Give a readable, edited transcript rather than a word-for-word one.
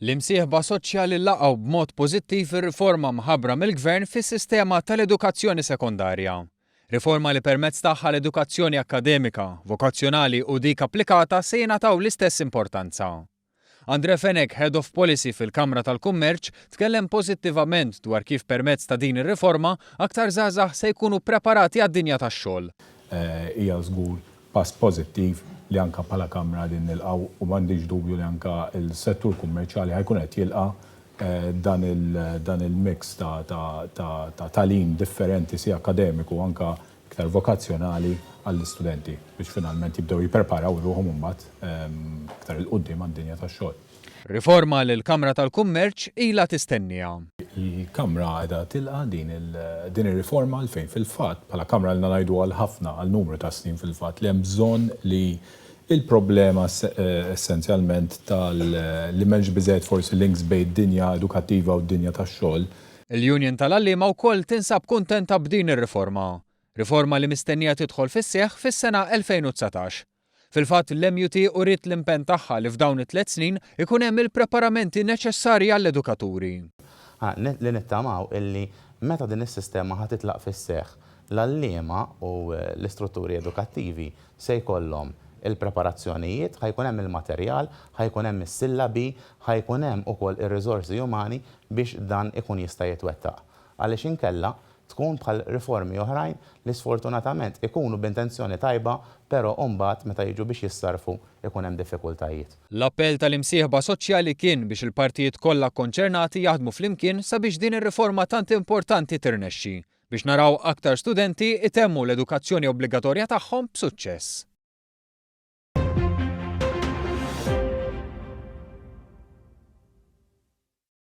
L-imsieħba soċjali laqgħu b'mod pożittiv ir-riforma mħabbra mill-Gvern fis-sistema tal-edukazzjoni sekondarja. Riforma li permezz tagħha l-edukazzjoni akkademika, vokazzjonali u dik applikata se jingħataw l-istess importanza. André Fenech, Head of Policy fil-Kamra tal-Kummerċ, tkellem pożittivament dwar kif permezz ta' din ir-riforma aktar żgħażagħ se jkunu ppreparati għad-dinja tax-xogħol. Hija żgur pass pożittiv li anke bħala Kamra qegħdin nilqgħu u m'għandix dubju li anke l-settur kummerċjali ħa jkun qed jilqa' dan dan il-mix ta' ta' ta' ta' tagħlim differenti sia akkademiku u anke iktar vokazzjonali għall-istudenti biex finalment jibdew jippreparaw ruħhom imbagħad iktar 'il quddiem għad-dinja tax-xogħol. Riforma li l-Kamra tal-Kummerċ ilha tistennieha. Il-Kamra qiegħda tilqa' din din ir-riforma għalfejn fil-fatt bħala Kamra ilna ngħidu għal ħafna, għal numru ta' snin fil-fatt li hemm bżonn li l-problema essenzjalment tal li m'hemmx biżżejjed forsi links bejn id-dinja edukattiva u d-dinja tax-xogħol. Il-Union tal-Għalliema wkoll tinsab kuntenta b'din ir-riforma. Riforma li mistennija tidħol fis-seħħ fis-sena 2019. Fil-fatt, l-MUT uriet l-impenn tagħha li f'dawn it-tlett snin ikun hemm il-preparamenti neċessarji għall-edukaturi. Li nittamaw illi meta din is-sistema ħa titlaq fis-seħħ, l-għalliema u l-istrutturi edukattivi se jkollhom il-preparazzjonijiet, ħa jkun hemm il-materjal, ħa jkun hemm is-sillabi, ħa jkun hemm ukoll ir-riżorsi umani biex dan ikun jista' jitwettaq. Għaliex inkella Tkun bħal riformi oħrajn li sfortunatament ikunu b'intenzjoni tajba pero mbagħad meta jiġu biex jissarrfu ikun hemm diffikultajiet. L-appell tal-imsieħba soċjali kien biex il-partijiet kollha kkonċernati jaħdmu flimkien sabiex din ir-riforma tant importanti tirnexxi, biex naraw aktar studenti jtemmu l-edukazzjoni obbligatorja tagħhom b'suċċess.